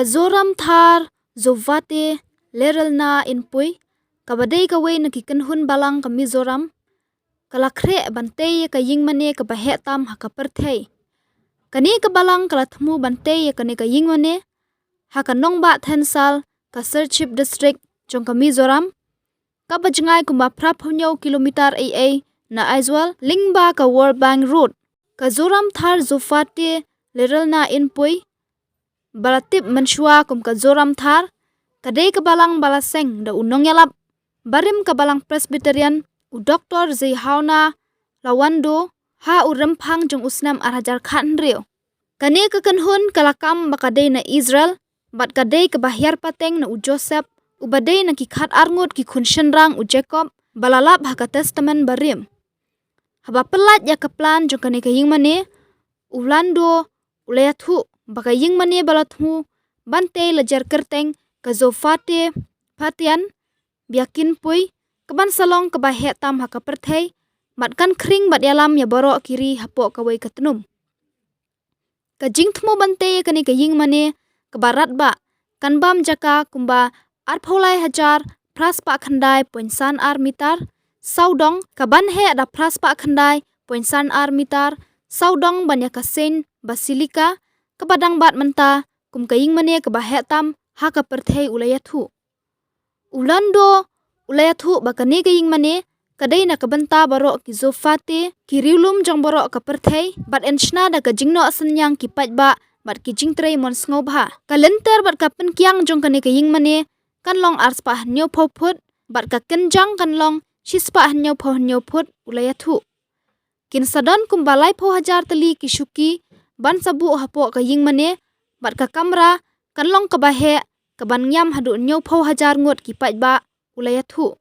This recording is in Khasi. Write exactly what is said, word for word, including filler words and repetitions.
Zoramthar Zovate Lerelna Inpui, kaba dei kawei na ki kynhun balang ka Mizoram, ka la khreh ban tei ïa ka ïingmane kaba heh tam ha ka pyrthei. Kane ka balang ka la thmu ban tei ïa kane ka ïingmane ha ka nongbah Thensal, ka Serchhip District jong ka Mizoram, kaba jngai kumba phra phew hynñiew kilometer ei ei na Aizawl, lyngba ka World Bank Road. Ka Zoramthar Zovate Lerelna Inpui, ba la tip mynshuwa kum ka Zoramthar, ka dei ka balang ba la seng da u nongïalap barim ka balang Presbyterian, u Doktor Zeihauna Lawando, ha u Rymphang jong u snem ar hajar khathynriew. Kane ka kynhun ka la kam ba ka dei na Israel, bad ka dei kaba hiar pateng na u Joseph, uba dei na ki khatar ngut ki khun shynrang u Jacob, ba la lap ha ka Testament Barim. Haba pyllait ïa ka plan jong kane ka ïingmane, u Lawando u la ïathuh ba ka ïingmane ba la thmu ban tei la jer kyrteng ka Zovate Patian Biakinpui, ka ban sa long kaba heh tam ha ka pyrthei, bad kan khring bad ïalam ïa baroh ki ri hapoh kawei ka tnum. Ka jingthmu ban tei ïa kane ka ïingmane kaba radbah kan bam jaka kumba arphew lai hajar phra spah khyndai point san ar meter sawdong, ka ban heh da phra spah khyndai point san ar meter sawdong ban ïa ka Saint Basilica, kaba dang bat mynta kum ka ïingmane kaba heh tam ha ka pyrthei, u la ïathuh. U Lawando u la ïathuh ba kane ka ïingmane ka dei na ka bynta baroh ki Zovate, ki riewlum jong baroh ka pyrthei, bad yn shna da ka jingnoh synñiang ki paidbah bad ki jingtrei mon sngewbha. Ka lynter bad ka pynkiang jong kane ka ïingmane kan long ar spah hynñiew phew phut, bad ka kynjang kan long shi spah hynñiew phew hynñiew phut, u la ïathuh. Kin sa don kumba lai phew hajar tylli ki shuki ban sa buh hapoh ka ïingmane, bad ka kamra kan long kaba heh, ka ban ngiam haduh hynñiew phew hajar ngut ki paidbah, u la ïathuh.